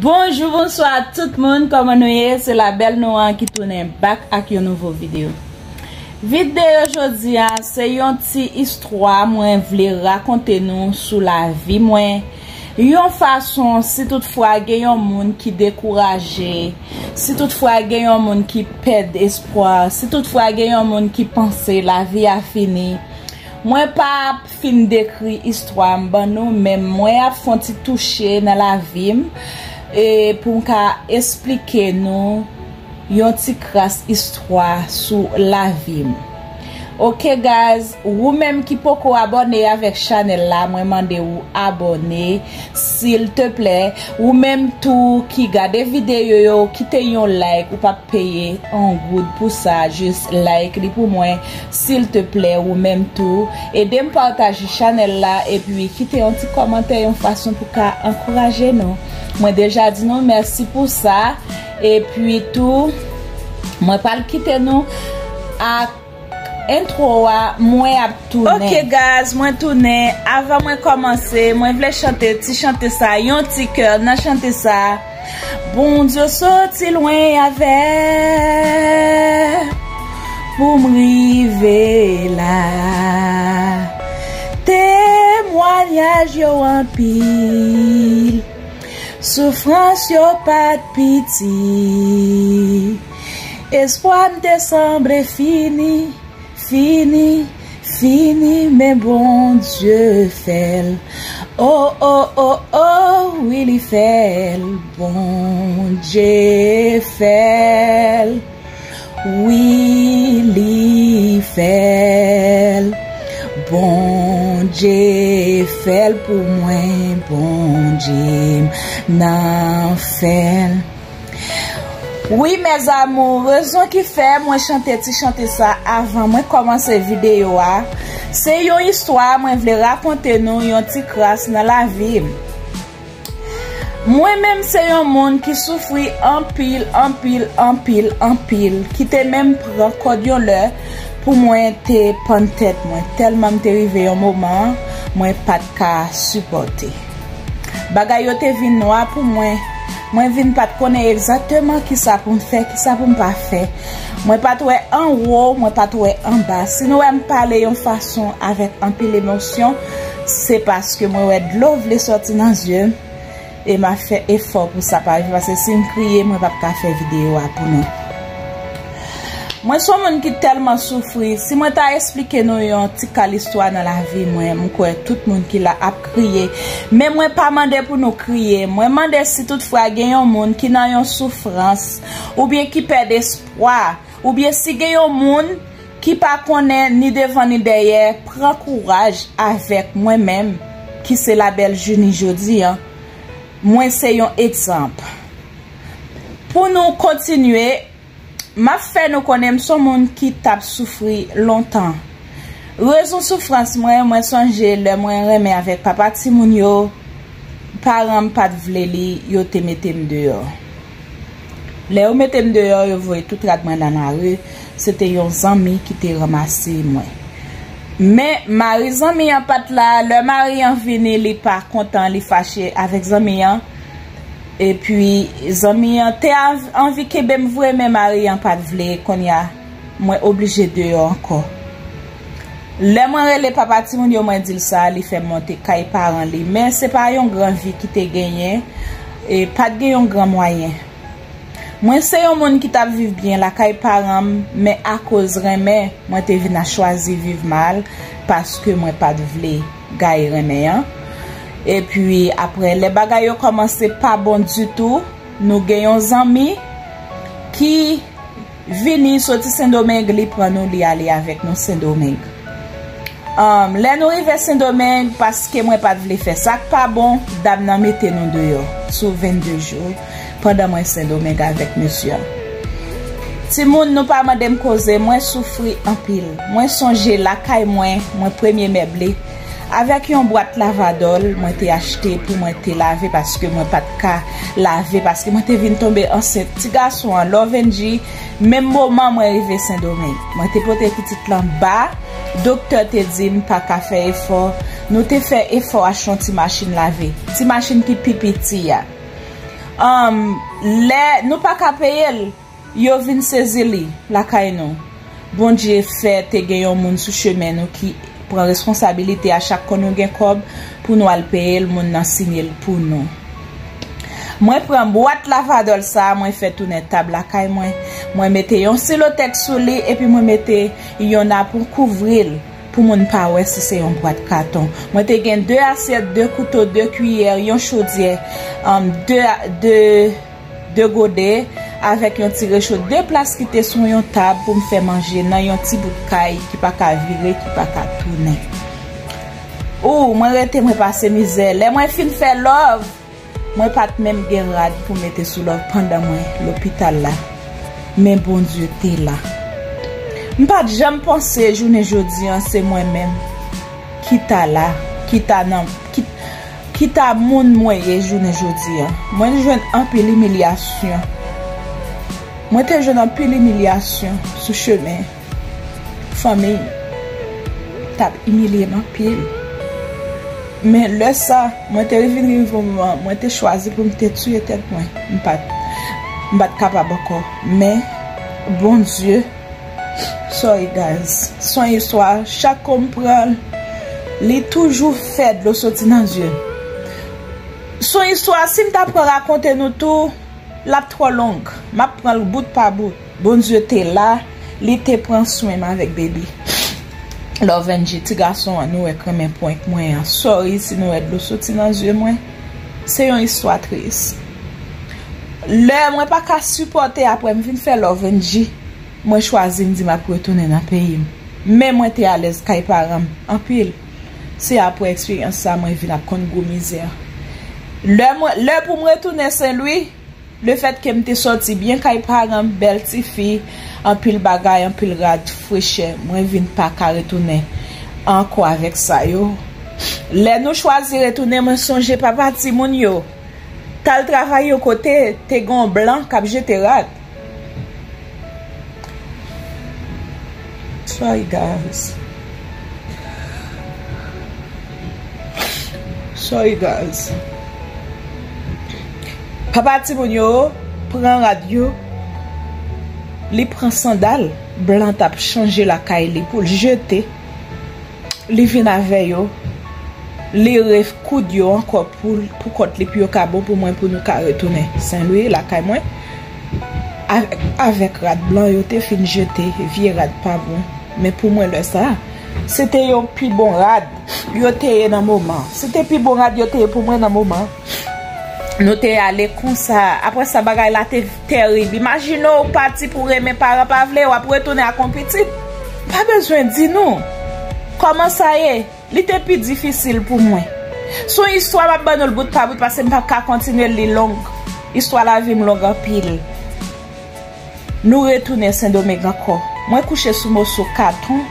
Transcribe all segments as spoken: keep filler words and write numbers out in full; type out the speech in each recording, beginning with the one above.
Bonjou, bonswa tout moun, kòman nou ye? Se la bèl nou an ki tounen back ak yon nouvo videyo. Videyo jodi a, se yon ti istwa mwen vle rakonte nou sou lavi mwen. Yon fason, si toutfwa gen yon moun ki dekouraje, si toutfwa gen yon moun ki pèd espwa, si toutfwa gen yon moun ki panse lavi a fini, mwen p ap fin dekri istwa m ban nou, men mwen ap fè yon ti touche nan lavi m, e pou m ka esplike nou yon ti kras istwa sou lavi m. Ok, guys, ou menm ki poko abòne avèk chanèl la, mwen mande ou abòne, silteplè. Ou menm tou ki gade videyo yo, kite yon like, ou p ap peye yon goud pou sa, jis like li pou mwen, silteplè, ou menm tou. Ede m pataje chanèl la, epi kite yon ti kòmantè, yon fason pou ka ankouraje nou. Mwen deja di nou mèsi pou sa, epi tou, mwen pral kite nou ak entwo a, mwen ap tounen. Ok, guys, mwen tounen. Avan mwen kòmanse, mwen vle chante ti chante sa, yon ti kè nan chante sa. Bondye soti lwen avè pou m rive la. Temwayaj yo anpil, soufrans yo pa t piti. Espwa m te sanble fini, fini, fini, men Bondye fè l. O, o, o, o, wi, li fè l. Bondye fè l. Wi, li fè l. Bondye fè l pou mwen, Bondye m nan fè l. Wi, mes amours, rezon ki fè mwen chante ti chante sa avan mwen kòmanse videyo a, se yon istwa mwen vle rakonte nou yon ti kras nan lavi m. Mwen menm se yon moun ki soufri anpil, anpil, anpil, anpil, ki te menm pran kòd yon lè pou mwen te pann tèt mwen, tèlman m te rive yon moman mwen pa t ka sipòte. Bagay yo te vin nwa pou mwen. Mwen vin pa t konnen egzakteman kisa pou m fè, kisa pou m pa fè. Mwen pa t wè anwo, mwen pa t wè anba. Si nou wè m pale yon fason avèk anpil emosyon, se paske mwen wè dlo vle sòti nan zye m, e m ap fè efò pou sa pa rive, paske si m kriye, mwen p ap ka fè videyo a pou nou. Mwen se yon moun ki tèlman soufri. Si mwen ta esplike nou yon ti kal istwa nan lavi mwen, m kwè tout moun ki la ap kriye. Men mwen pa mande pou nou kriye. Mwen mande si toutfwa gen yon moun ki nan yon soufrans, oubyen ki pèd espwa, oubyen si gen yon moun ki pa konnen ni devan ni dèyè, pran kouraj avèk mwen menm, ki se Labelle Junie jodi an. Mwen se yon egzanp. Pou nou kontinye, m ap fè nou konnen m se yon moun ki t ap soufri lontan. Rezon soufrans mwen, mwen sonje lè mwen renmen avèk papa timoun yo, paran m pa t vle li, yo te mete m deyò. Lè yo mete m deyò, yo voye tout rad mwen nan lari, se te yon zanmi ki te ranmase mwen. Men, mari zanmi an pa t la, lè mari an vini, li pa kontan, li fache avèk zanmi an. Epi, zanmi an te av- anvi kenbe m vre, men mari an pa t vle. Kounye a, mwen oblije deyò ankò. Lè mwen rele papa timoun yo, mwen di l sa, li fè m monte kay paran li. Men se pa yon gran vi ki te genyen, e pa t gen yon gran mwayen. Mwen se yon moun ki t ap viv byen lakay paran m, men akoz renmen, mwen te vin a chwazi viv mal, paske mwen pa t vle gaye renmen an. Epi, apre, lè bagay yo kòmanse pa bon ditou, nou gen yon zanmi ki vini soti Sendomeng, li pran nou, li ale avèk nou Sendomeng. Anm, lè nou rive Sendomeng, paske mwen pa t vle fè sa k pa bon, dam nan mete nou deyò sou vennde jou, pandan mwen Sendomeng avèk mesye an. Timoun, nou pa mande m koze, mwen soufri anpil. Mwen sonje lakay mwen, mwen premye mèble, avèk yon bwat lavadòl mwen te achte pou mwen te lave, paske mwen pa t ka lave, paske mwen te vin tonbe ansent. Ti gason an, Lovenji, menm moman mwen rive Sendomeng, mwen te pote pitit lan ba, doktè te di m pa ka fè efò. Nou te fè efò achte yon ti machin lave, ti machin ki pi piti a. Anm, lè nou pa ka peye l, yo vin sezi li lakay nou. Bondye fè te gen yon moun sou chemen nou ki pran responsabilite a chak kon nou gen kòb pou nou al peye l, moun nan siyen l pou nou. Mwen pran bwat lavadòl sa a, mwen fè tounen tab lakay mwen. Mwen mete yon silotèks sou li, epi mwen mete yon napon kouvri l pou moun pa wè si se yon bwat katon. Mwen te gen de asyèt, de kouto, de kiyè, yon chodyè, um, de, de, de gode, avèk yon ti recho de plas ki te sou yon tab pou m fè manje nan yon ti bout kay ki pa ka vire, ki pa ka tounen. Ou, mwen rete, mwen pase mizè. Lè mwen fin fè love, mwen pa t menm gen rad pou mete sou love pandan mwen lopital la. Men Bondye te la. M pa t janm panse jounen jodi an se mwen menm ki ta la, ki ta nan, ki, ki ta moun mwen ye jounen jodi an. Mwen jwenn anpil imilyasyon. Mwen te jwenn anpil imilyasyon sou chemen. Fanmi t ap imilye m anpil. Men lè sa, mwen te vin rive yon moman, mwen te chwazi pou m te tiye tèt mwen. M pa t, m pa t kapab ankò. Men, Bondye, sorry guys, s on istwa, chak kou m pran l, li toujou fè dlo soti nan zye m. S on istwa, si m ta pran rakonte nou tou, l ap twò long. M ap pran l bout pa bout. Bondye te la, li te pran swen m avèk baby. Lovenji, ti gason an, nou wè k renmen prank mwen an. Sorry si nou wè dlo soti nan zye mwen. Se yon istwa tris. Lè mwen pa ka sipòte apre m vin fè Lovenji, mwen chwazi m di m ap retounen nan peyi m. Men mwen te alèz kay paran m anpil. Se apre eksperyans sa mwen vin ap konn gwo mizè. Lè mwen, lè pou m retounen Sen Lwi, lefètke m te sòti byen kay paran m, bèl tifi, anpil bagay, anpil rad, frechè, mwen vin pa ka retounen ankò avèk sa yo. Lè nou chwazi retounen, mwen sonje papa timoun yo t al travay yon kote, te gen yon blan k ap jete rad. Sorry, guys. Sorry, guys. Papa timoun yo pran rad yo, li pran sandal, blan t ap chanje lakay li pou l jete. Li vin avè yo, li rekoud yo ankò pou, pou kont li, pou yo ka bon pou mwen, pou nou ka retounen Sen Lwi, lakay mwen. Avèk, avèk rad blan yo te fin jete, vye rad pa bon. Men pou mwen lè sa, se te yon pi bon rad yo te ye nan moman. Se te pi bon rad yo te ye pou mwen nan moman. Nou te ale konsa. Apre sa, bagay la te tèrib. Imajine w pati pou renmen paran pa vle, w ap retounen ak yon pitit. Pa bezwen di nou kòman sa ye. Li te pi difisil pou mwen. S on istwa m ap ban nou l bout pa bout paske m p ap ka kontinye l, li long. Istwa lavi m long anpil. Nou retounen Sendomeng ankò. Mwen kouche sou moso katon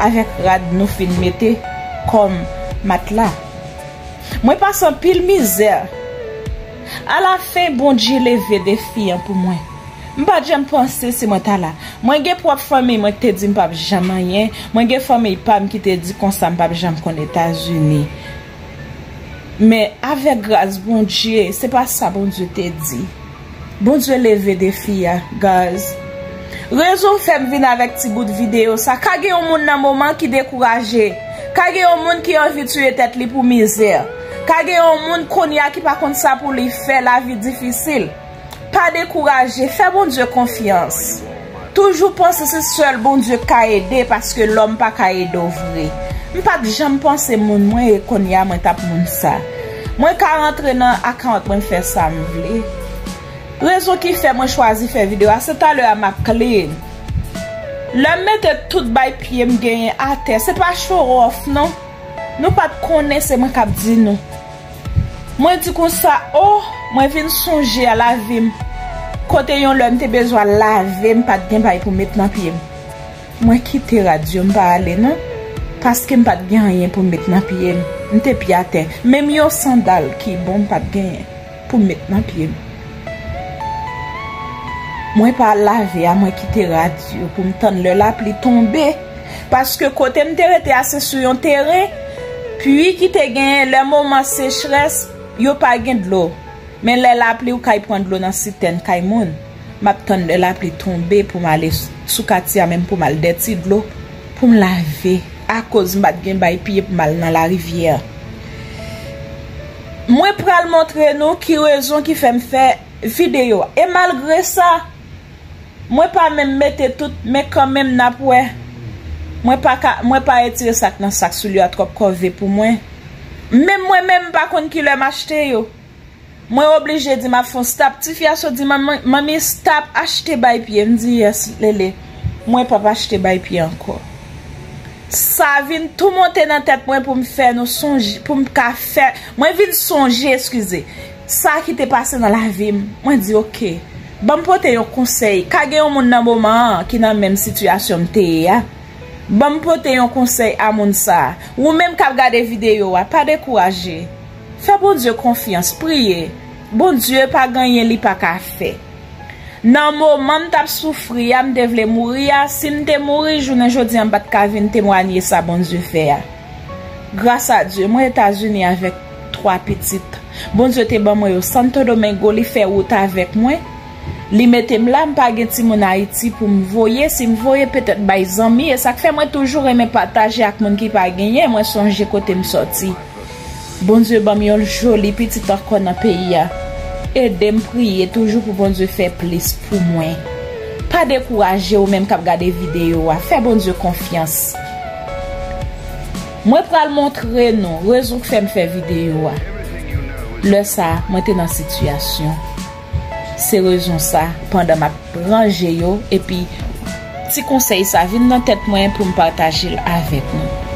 avèk rad nou fin mete kòm matla. Mwen pase anpil mizè. Alafen, Bondye leve defi an pou mwen. M pa t janm panse si mwen ta la. Mwen gen pwòp fanmi mwen ki te di m p ap janm anyen. Mwen gen fanmiy pa m ki te di konsa m p ap janm konn Etazini. Men avèk gras Bondye, se pa sa Bondye te di. Bondye leve defi a, guys. Rezon fè m vin avèk ti bout videyo sa. Ka gen yon moun nan moman ki dekouraje. Ka gen yon moun ki anvi tiye tèt li pou mizè. Ka gen yon moun kounye a ki pa konn sa pou li fè, lavi difisil. Pa dekouraje, fè Bondye konfyans. Toujou panse se sèl Bondye k ka ede, paske lòm pa ka ede w vre. M pa t janm panse moun mwen ye, kounye a mwen t ap moun sa. Mwen ka rantre nan akawont mwen fè sa m vle. Rezon ki fè mwen chwazi fè videyo a, se talè a m ap clean. Lè m mete tout bay pye m genyen atè, se pa show off non. Nou pa t konnen se mwen k ap di nou. Mwen di konsa, o, mwen vin sonje a lavi m. Kote yon lè m te bezwen al lave, m pa t gen bay pou m met nan pye m. Mwen kite rad yo, m pa ale non. Paske m pa t gen anyen pou m met nan pye m. M te pye atè. Menm yon sandal ki bon m pa t genyen pou m met nan pye m. Mwen pa al lave a, mwen kite rad yo pou m tann lè lapli tonbe. Paske kote m te rete a se sou yon teren, pwi ki te genyen lè moman sechrès, yo pa gen dlo. Men lè lapli ou kay pran dlo nan sitèn kay moun. M ap tann lè lapli tonbe pou m ale s- sou katye a menm pou m al dèti dlo pou m lave. Akoz m pa t gen bay pye pou m al nan larivyè. Mwen pral montre nou ki rezon ki fè m fè videyo a. E malgre sa, mwen pa menm mete tout, men kanmenm n ap wè. Mwen pa ka, mwen pa retire sa k nan sak soulye a twòp kòve pou mwen. Menm mwen menm m pa konn kilè m achte yo. Mwen oblije di m ap fè yon stop. Tifi a sot di, "Manmi, manmi, stop achte bay pye." M di, "Yes, Lele, mwen p ap achte bay pye ankò." Sa vin tou monte nan tèt mwen pou m fè nou sonje, pou m ka fè, mwen vin sonje, eskize, sa ki te pase nan lavi m. Mwen di, "Oke, ban m pote yon konsèy." Ka gen yon moun nan moman an ki nan menm sitiyasyon m te ye a. Ban m pote yon konsèy a moun sa a. Ou menm k ap gade videyo a, pa dekouraje. Fè Bondye konfyans, priye. Bondye pa gen anyen li pa ka fè. Nan moman m t ap soufri a, m te vle mouri a, si m te mouri, jounen jodi a, m pa t ka vin temwanye sa Bondye fè a. Gras a Dye, mwen Etazini avèk twa pitit. Bondye te ban mwen yo Santo Domingo, li fè wout avèk mwen. Li mete m la, m pa gen timoun Ayiti pou m voye. Si m voye, petèt bay zanmi. E sa k fè mwen toujou renmen pataje ak moun ki pa genyen. Mwen sonje kote m sòti. Bondye ban m yon joli pitit ankò nan peyi a. Ede m priye toujou pou Bondye fè plis pou mwen. Pa dekouraje ou menm k ap gade videyo a. Fè Bondye konfyans. Mwen pral montre nou rezon k fè m fè videyo a. Lè sa a, mwen te nan sitiyasyon. Se rezon sa, pandan m ap ranje yo, epi ti konsèy sa vin nan tèt mwen pou m pataje l avèk nou.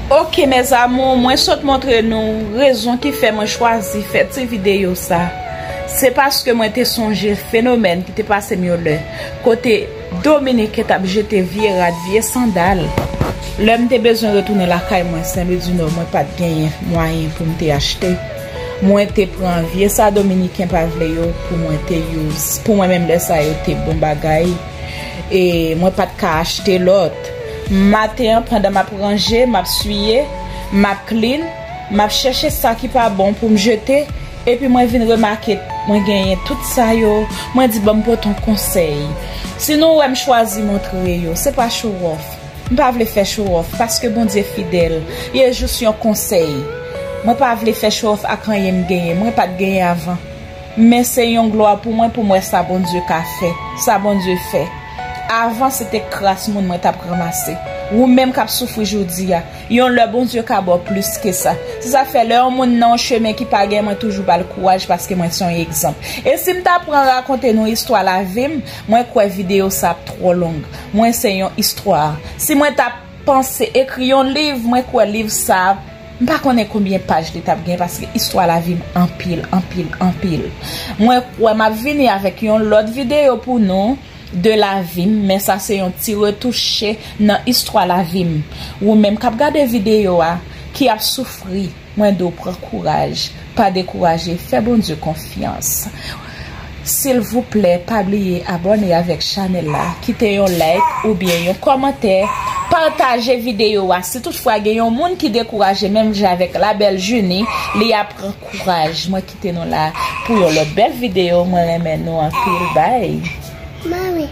Ok, mes amours, mwen sot montre nou rezon ki fè mwen chwazi fè ti videyo sa. Se paske mwen te sonje fenomèn ki te pase m yon lè, kote Dominiken t ap jete vye rad, vye sandal. Lè m te bezwen retounen lakay mwen, Sen Lwi di Nò, mwen pa t genyen mwayen pou m te achte. Mwen te pran vye sa Dominiken pa vle yo pou mwen te use. Pou mwen menm lè sa yo te bon bagay. E mwen pa t ka achte lòt. Maten an, pandan m ap ranje, m ap siye, m ap clean, m ap chèche sa ki pa bon pou m jete, epi mwen vin remake mwen genyen tout sa yo. Mwen di, "Ban m pote yon konsèy." Si nou wè m chwazi montre yo, se pa show off. M pa vle fè show off, paske Bondye fidèl. Li jis yon konsèy. Mwen pa vle fè show off ak anyen m genyen. Mwen pa t genyen avan. Men se yon glwa pou mwen, pou m wè sa Bondye ka fè, sa Bondye fè. Avan, se te kras moun mwen t ap ranmase. Ou menm k ap soufri jodi a, yon lè Bondye ka ba w plis ke sa. Se sa k fè, lè yon moun nan yon chemen ki pa gen, mwen toujou ba l kouraj, paske mwen se yon egzanp. E si m ta pran rakonte nou istwa lavi m, mwen kwè videyo sa ap twò long. Mwen se yon istwa. Si mwen ta panse ekri yon liv, mwen kwè liv sa, m pa konnen konbyen paj li t ap gen, paske istwa lavi m anpil, anpil, anpil. Mwen kwè m ap vini avèk yon lòt videyo pou nou de lavi m, men sa se yon ti retouche nan istwa lavi m. Ou menm k ap gade videyo a, ki ap soufri, mwen di w pran kouraj, pa dekouraje, fè Bondye konfyans. Silvouplè, pa bliye abòne avèk chanèl la, kite yon like oubyen yon kòmantè, pataje videyo a. Si toutfwa gen yon moun ki dekouraje menm jan avèk Labelle Junie, li ap pran kouraj. Mwen kite nou la pou yon lòt bèl videyo. Mwen renmen nou anpil. Bye. Mami.